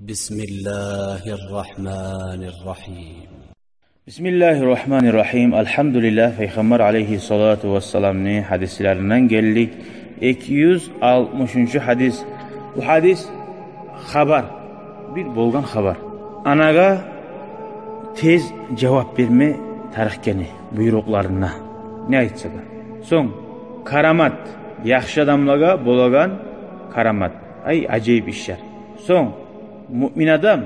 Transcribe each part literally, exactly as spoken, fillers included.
بسم الله الرحمن الرحيم. Бисмиллагьи ррагьмани ррагьим. Альгьамдулиллагь, Пайхаммар алайгьи ссалату вассаламны гьадислеринден гелдик. Эки юз алтмышынчы гьадис. Бу гьадис хабар. Бир болгъан хабар. Анагъа тез жавап берме тарыкъ экени буйрукъларына. Не айтса да. Сонг, карамат. Яхшы адамлагъа болагъан карамат. Ай, ажайып ишлер. Сонг, муъмин адам,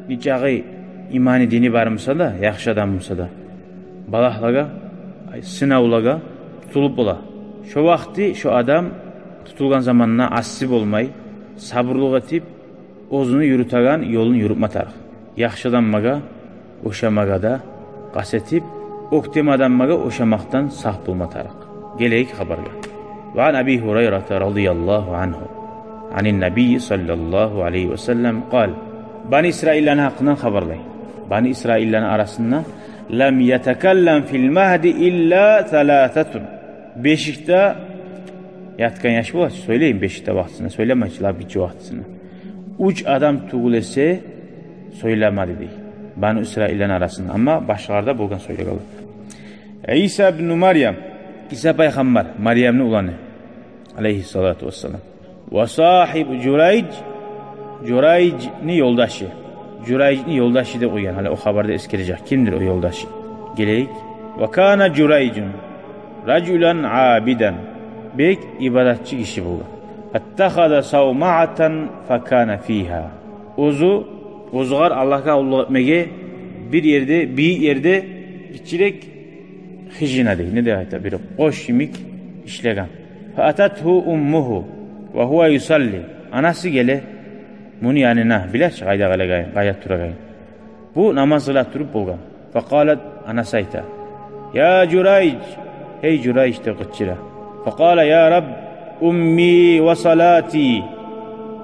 нечакъы иманы, дини бар буса да, яхшы адам буса да, балагьлагъа, ай, сынавлагъа тутулуп бола. Шо вакъти шо адам тутулгъан заманда асси болмай, сабурлукъ этип, оьзюню юрютеген ёлун юрютме тарыкъ. Яхшы адамлагъа ошамагъа да къаст этип, оьктем адамлагъа ошамакъдан сакъ болма тарыкъ. Гелейик хабаргъа. وعن أبي هريرة رضي الله عنه عن النبي صلى الله عليه وسلم قال. Бани Исраилланы гьакъындан хабарлай. Бани Исраилланы арасында: لم يتكلم في المهد إلا ثلاثة. Бешикде ятгъан яш бола чы, сёйлейми бешикде вакътисинде, сёйлемей чи, лап гиччи вакътисинде. Уьч адам тюгюл эсе сёйлемеди дей. Бани Исраилланы арасында. Амма башгъаларда болгъан сёйлегенлер. Иса ибну Марьям, Иса пайхаммар, Марьямны уланы, алайгьи ссалату вассалам. وصاحب جريج, Журайжны ёлдашы. Журайжны ёлдашы деп къойгъан. Гьали о хабарда эсгережек. Кимдир о ёлдашы? Гелейик. وكان جريج رجلا عابدا. Бек ибадатчы гиши болгъан. فاتخذ صومعة فكان فيها. Оьзю, оьзюгер Аллагьгъа къуллукъ этмеге бир ерде, бийик ерде гиччирек хижина дей, не деп айта, бир къош йимик ишлеген. فأتته أمه وهو يصلي. Анасы геле муну янына, биле чи къайда къылагъанын, къайда турагъанын. Бу намаз къыла туруп болгъан. فقالت, анасы айта: يا جريج, гьей Журайж, деп къычыра. فقال: يا رب أمي وصلاتي.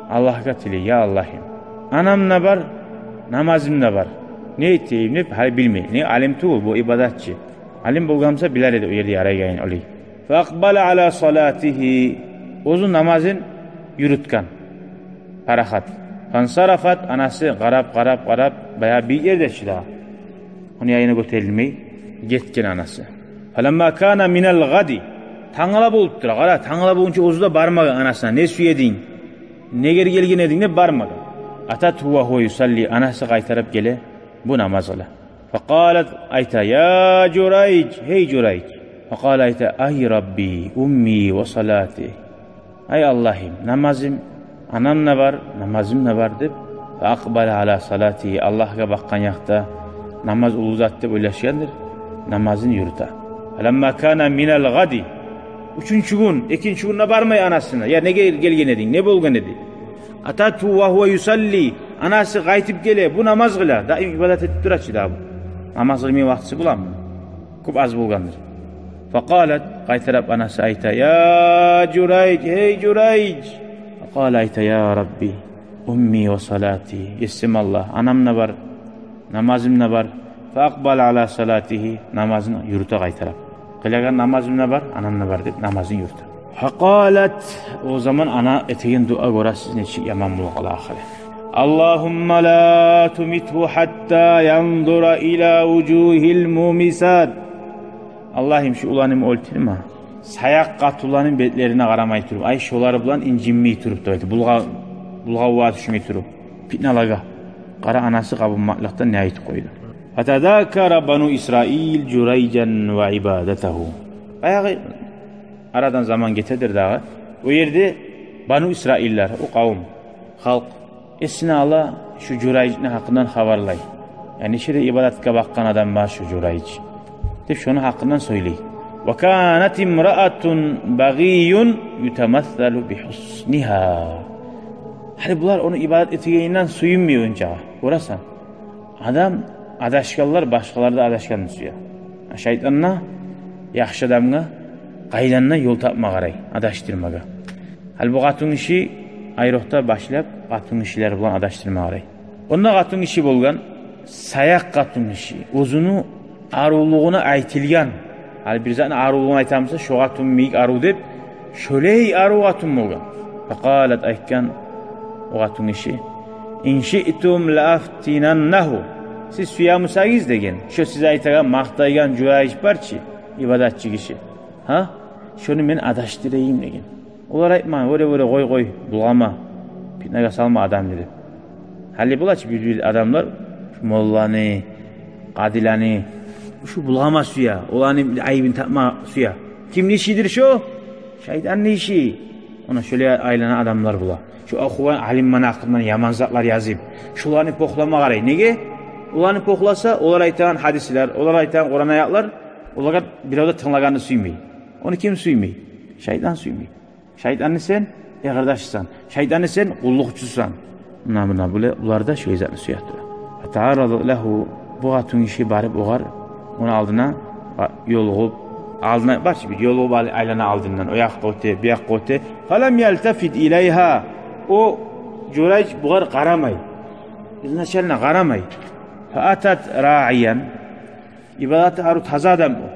Аллагьгъа тилей: я Аллагьым, анам да бар, намазым да бар. Не этейим деп, гьали билмей. Не, алим тюгюл бу, ибадатчы. Алим болгъан буса, билер эди о ерде ярайгъанын олай. فأقبل على صلاته. Оьзю намазын юрютген. Парахат. فانصرفت, анасы къарап, къарап, къарап, баягъы бийик ерде чи дагъы. Ону янына гётерилмей гетген анасы. فلما كان من الغد. Тангала болуп тура, къара, тангала болгъунча оьзю де бармагъан анасына. Не сюе эдинг? Негер гелген эдинг деп бармагъан. أتته وهو يصلي, анасы къайтарып геле, бу намаз къыла. فقالت, айта: يا جريج, гьей Журайж. فقال, айта: أي ربي أمي وصلاتي. Ай Аллагьым, намазым, анам да бар, намазым да бар деп. فأقبل على صلاته, Аллагьгъа бакъгъан якъда намаз уллу зат деп ойлашгъандыр, намазын юрюте. فلما كان من الغد, уьчюнчю гюн, экинчи гюн де бармай анасына. Я, неге гелген эдинг, не болгъан эди? أتته وهو يصلي, анасы къайтып геле, бу намаз къыла, даим ибадат этип тура чы дагъы бу. Намаз къылмай вакътиси боламы? Кёп аз болгъандыр. فقالت, къайтарып анасы айта: يا جريج, гьей Журайж. فقال, айта: يا ربي أمي وصلاتي. Есим Аллагь, анам да бар, намазым да бар. فأقبل على صلاته, намазын юрюте къайтарып. Къылагъан намазым да бар, анам да бар деп намазын юрюте. فقالت, о заман ана этеген дуа, гёресиз, нечик яман болуп къала ахыры. اللهم لا تمته حتى ينظر إلى وجوه المومسات. Аллагьым, шу уланымны оьлтюрме, саякъ къатынланы бетлерине къарамай туруп, ай, шолар булан инжинмей туруп, деп айта, булгъа-, булгъавгъа тюшмей туруп, питналагъа. Къара, анасы къабынмакълыкъдан не айтып къойду. فتذاكر بنو إسرائيل جريجا وعبادته. Баягъы арадан заман гетедир дагъы. О ерде Бану Исраиллер, о къавум, халкъ эсине ала, шу Журайжны гьакъындан хабарлай. Яни, шо ерде ибадатгъа бакъгъан адам бар шу Журайж деп, шону гьакъындан сёйлей. وكانت امرأة بغي يتمثل بحسنها. Гьали булар ону ибадат этегенинден сююнмей ончакъы. Гёресен, адам адашгъанлар башгъалар да адашгъанны сюе. Шайтан да яхшы адамгъа къайдан да ёл тапма къарай, адашдырмагъа. Гьали бу къатынгиши айрокъда башлап къатынгишилер булан адашдырма къарай. Онда къатынгиши болгъан, саякъ къатынгиши, оьзюню арувлугъуна айтылгъан. Гьали бир затны арувлугъун айтамыса, шо къатын йимик арив деп, шолай арив къатын болгъан. فقالت, айтгъан о къатынгиши: «Ин шиътум лаафтинаннагьу». Сиз сюе бусагъыз деген, шо сиз айтагъан, макътайгъан Журайж бар чы, ибадатчы гиши. Гьа? Шону мен адашдырайым деген. Олар айтмагъан: «Вёре, вёре, къой, къой, булгъама, питнагъа салма адамны», – деп. Гьали бола чы бир-бир адамлар, шу молланы, къадиланы, шу булгъама сюе, оланы айыбын тапма сюе. Кимни ишидир шо? Шайтанны иши. Она шолай айлана адамлар бола. Шу охугъан алимлени гьакъындан яман затлар язып, шоланы похлама къарай. Неге? Оланы похласа, олар айтагъан гьадислер, олар айтагъан Къуран аятлар, олагъа бирев де тынглагъанны сюймей. Ону ким сюймей? Шайтан сюймей. Шайтанны сен эгердашысан. Шайтанны сен къуллукъчусусан. Муна, муна буле, булар да шо затны сюе тура. Фатаарада лагьу, бу къатынгиши барып огъар, ону алдына, а, ёлугъуп, алдына, бар чы бир ёлугъуп ал-, айлана алдындан, о якъгъа оьте, бу якъгъа оьте. Фалам ялтафит илайгьа. О Журайж бугъар къарамай. Изначально къарамай. Фаатат раъиян. Ибадаты арив, таза адам о.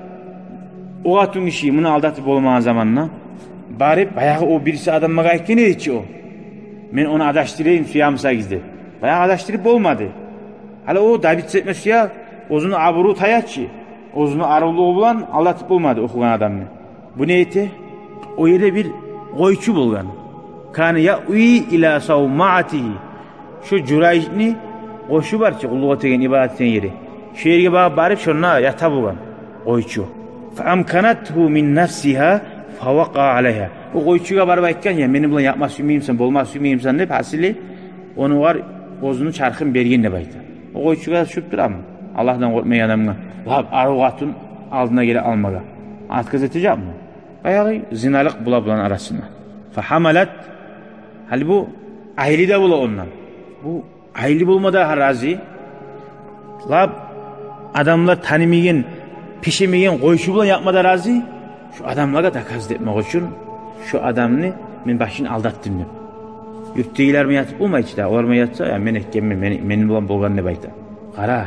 О къатынгиши муну алдатып болмагъан заманда барып, баягъы о бириси адамлагъа айтгъан эди чи о: «Мен ону адашдырайым, сюе бусагъыз», – деп. Баягъы адашдырып болмады. Гьали о добиться этме сюе, оьзюню абуру тая чы. Оьзюню аривлугъу булан алдатып болмады охугъан адамны. Бу не эте? О ерде бир къойчу болгъан. Кана яъви ила савмаатигьи. Шо Журайжны къойчу бар чы, къуллукъ этеген, ибадат этеген ери. Шо ерге багъып барып, шонда ята болгъан къойчу. Фаамканатгьу мин нафсигьа фавакъаа алайгьа. О къойчугъа барып айтгъан: «Я, мени булан ятма сюймеймисен, болма сюймеймисен», – деп, гьасили, ону огъар оьзюню чархын берген деп айта. О къойчугъа тюшюп турамы, Аллагьдан къоркъмайгъан адамгъа, лап арив къатын алдына геле алмагъа? Отказ этежекми? Баягъы зиналыкъ бола буланы арасында. Фагьамалат, гьали бу айлы да бола ондан. Бу айлы болма да рази. Лап адамлар танымайгъан, пешемеген къойчу булан ятма да рази. Шо адамлагъа доказ этмек учун, шо адамны мен башын алдатдым деп. Юртдагъылар булан ятып болмай чы да, олар булан ятса, я, мен этгенмен, мен, мени булан болгъан деп айта. Къара,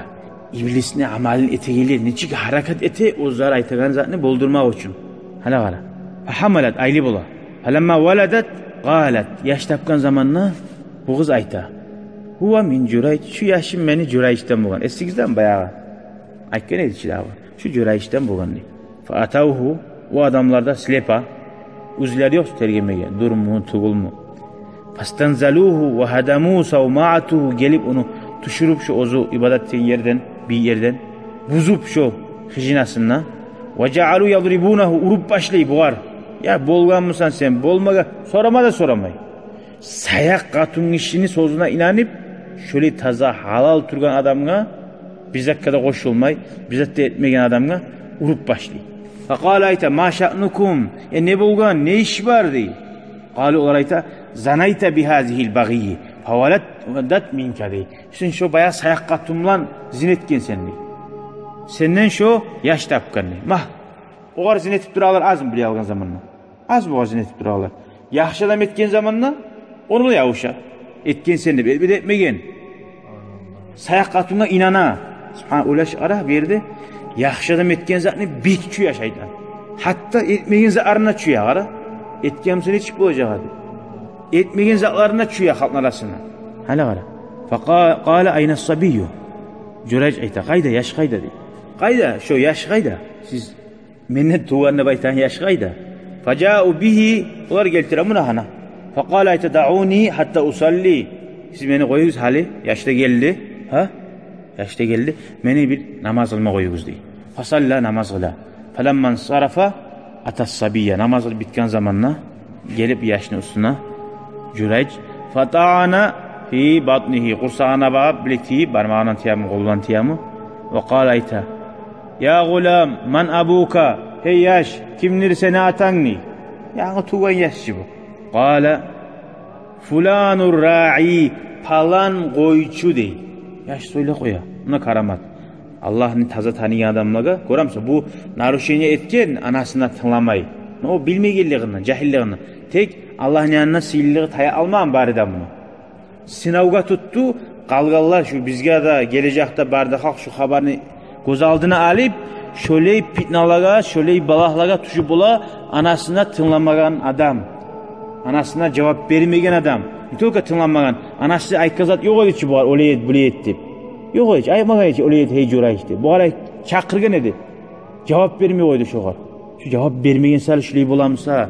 иблисни амалын этегенлер нечик гьаракат эте, оьзлер айтагъан затны болдурмакъ учун. Гьали къара. Фагьамалат, айлы бола. Фаламма валадат къалат, яш тапгъан заманда бу къыз айта: «Гьува мин Журайж, шу яшым мени Журайждан болгъан». Эсигиздеми баягъы? Айтгъан эди чи дагъы, шу Журайждан болгъан дей. Фаатавгьу, о адамлар да слепо, оьзлери ёкъ тергемеге, дюрмю, тюгюлмю. Фастанзалугьу ва гьадаму савмаатагьу, гелип ону тюшюрюп, шо оьзю ибадат этеген ерден, бийик ерден, бузуп шо хижинасын да. Ва жаалу ядрибунагьу, уруп башлай бугъар. Я, болгъанмысан сен, болмагъан, сорама да сорамай. Саякъ къатынгишини сёзюне инанып, шолай таза, гьалал тургъан адамгъа, бир затгъа да къошулмай, бир зат да этмеген адамгъа уруп башлай. Факъала, айта: «Ма шаънукум? Э, не болгъан, не иш бар?» – дей. Къалу, олар айта: «Занайта бигьазигьил багъийи, фаваладат минка», – дей. «Сен шо баягъы саякъ къатын булан зина этгенсен», – дей. «Сенден шо яш тапгъан», – дей. Магь, огъар зина этип турагъанлар азмы биле алгъан заманда? Аз бугъар зина этип турагъанлар. Яхшы адам этген заманда ону да явуша. Этгенсен деп, этмеди, этмеген. Саякъ къатынгъа инана. Субгьана, ойлаш къара, бу ерде яхшы адам этген затны бек чюе шайтан. Гьатта этмеген затларын да чюе, къара. Этген буса нечик болажакъ эди? Этмеген затларын да чюе халкъны арасына. Гьали къара. Факъа-, къала: «Айна сабийю?» Журайж айта: «Къайда, яш къайда?» – дей. «Къайда, шо яш къайда? Сиз менден тувгъан деп айтагъан яш къайда?» Фажау бигьи, олар гелтире муна гьана. Факъала, айта: «Дауни гьатта усалли». Сиз мени къоюгъуз гьали, яш да гелди. Гьа? Яш да гелди. Мени бир намаз къылма къоюгъуз, дей. Фасалла, намаз къыла. Фаламма инсарафа ата сабийя. Намаз къылып битген заманда гелип яшны уьстюне Журайж. Фатаана фи батнигьи. Къурсагъына багъып, биле тийип, бармагъындан тиеми, къолундан тиеми. Ва къала, айта: «Я гъулам, ман абука? Гьей яш, кимдир сени атанг?» – дей. Янгы тувгъан яш чы бу. Къала: «Фулану рраъи, палан къойчу», – дей. Яш сёйлеп къоя. Муна карамат. Аллагьны таза таныйгъан адамлагъа, гёремисен, бу нарушение этген, анасына тынгламай. Но о билмегенлигинден, жагьиллигинден. Тек Аллагьны янындан сыйлылыгъы тая алмагъан бары да муну. Сынавгъа тутду, къалгъанлар, шу бизге де, гележекде бары да халкъ шу хабарны гёз алдына алып, шолай питналагъа, шолай балагьлагъа тюшюп бола анасына тынгламагъан адам, анасына жавап бермеген адам. Только тынгланмагъан. Анасы айтгъан зат ёкъ эди чи бугъар, олай эт, булай эт деп. Ёкъ эди чи, айтмагъан эди чи, олай эт, гьей Журайж деп. Бугъар айт-, чакъыргъан эди. Жавап бермей къойду шогъар. Шу жавап бермеген саялы шулай боламыса,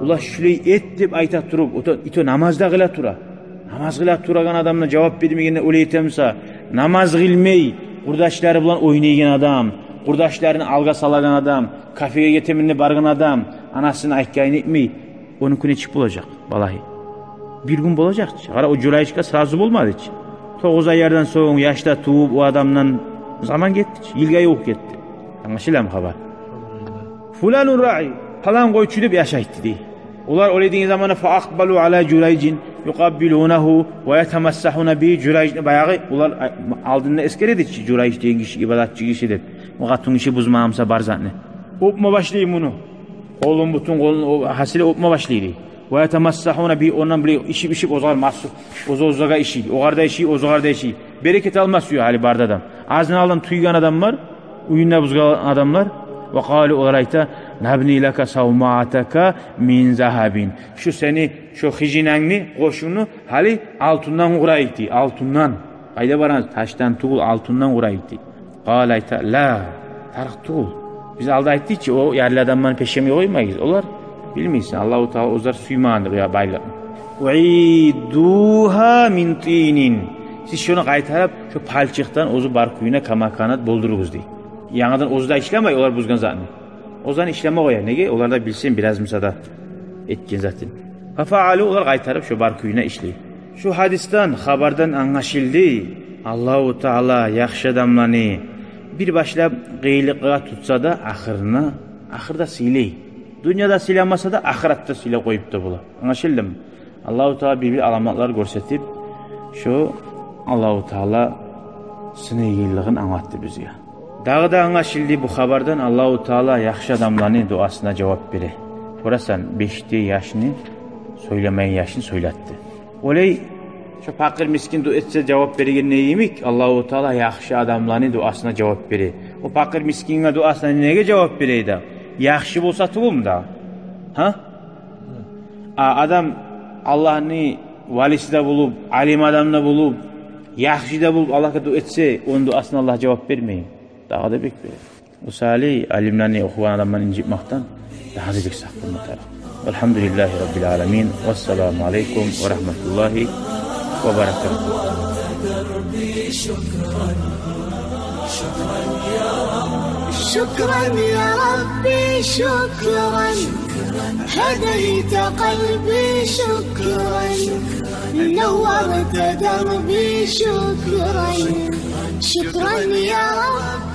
олар шулай эт деп айта туруп, ото, ито намаз да къыла тура. Намаз къыла турагъан адамгъа жавап бермегенде олай этемиса, намаз къылмай, къурдашлары булан ойнайгъан адам, къурдашларын алгъа салагъан адам, кафеге гетемен деп баргъан адам, анасына айтгъанын этмей, ону кюню нечик болажакъ, валлагьи? Бир гюн болажакъ чы. Къара, о Журайжгъа сразу болмады чы. Тогъуз айлардан сонг яш да тувуп, о адамдан заман гетди чы. Йылгъа ювукъ гетди. Англашыламы хабар? Фуланун раи, палан къойчу деп яш айтды дей. Олар олай деген заманда фа акъбалу ала Журайжин юкъаббилунагьу ва ятамассагьуна би, Журайжны баягъы олар, а, алдында эсгере эди чи, Журайж деген гиши ибадатчы гиши деп. О къатынгиши бузмагъанмыса бар затны. Оьпме башлай муну. Къолун, бутун къолун, о, гьасили оьпме башлай дей. Ва ятамассагьуна би, ондан булай ишип-ишип озгъар масу, оьз-оьзюне иши, огъар да иши, оьзюне де иши. Берекет алма сюе гьали бары да адам. Азын алдан тюйген адамлар, уьюн де бузгъан адамлар. Ва къалу, олар айта, набни лака савмаатака мин загьабин. Шу сени, шу хижинангны, къошунгну гьали алтындан къурайыкъ дей, алтындан. Къайда барамыз? Ташдан тюгюл, алтындан къурайыкъ дей. Къала, айта, ла, тарыкъ тюгюл. Биз алда айтдыкъ чы, о ярлы адамланы пешемге къоймайбыз. Олар, билмейсен, Аллагьу Таала оьзлер сюймегендир о байлыкъны. Уидугьа мин тинин. Сиз шону къайтарып, шо палчыкъдан оьзю бар кюйюне, кама канат, болдуругъуз дей. Янгыдан оьзю де ишлемей олар бузгъан затны. Оьзю де ишлеме къоя. Неге? Олар да билсин бираз муса да этген затын. Фа фаалу, олар къайтарып шо бар кюйюне ишлей. Шу гьадисден, хабардан англашылды, Аллагьу Таала яхшы адамланы бир башлап къыйынлыкъгъа тутса да, ахырына, ахырда сыйлай. Дюньяда сыйламаса да, ахыратда сыйлап къоюп да бола. Англашылдымы? Аллагьу Таала бир-бир аламатлар гёрсетип, шо Аллагьу Таала сыйыгъынлыгъын англатды бизге. Дагъы да англашылды бу хабардан, Аллагьу Таала яхшы адамланы дуасына жавап бере. Гёресен, беш де яшны сёйлемейген яшны сёйлетди. Олай, шо пакъыр мискин дуа этсе, жавап берегенде йимик, Аллагьу Таала яхшы адамланы дуасына жавап бере. О пакъыр мискинге дуасына неге жавап бере эди? Яхшы болса тюгюлмю дагъы? Гьа? А адам Аллагьны валиси де болуп, алим адам да болуп, яхшы да болуп, Аллагьгъа дуа этсе, ону дуасына Аллагь жавап бермей. Дагъы да бек бере. О саялы алимлени, охугъан адамланы инжитмекден дагъы да бек сакъ болма тарыкъ. Валгьамдулиллагьи раббил аламин. Вассаламу алейкум ва рагьматуллагьи ва баракатугь. شكرا يا ربي، شكرا. هديت قلبي، شكرا. نورت دربي، شكرا. شكرا يا رب.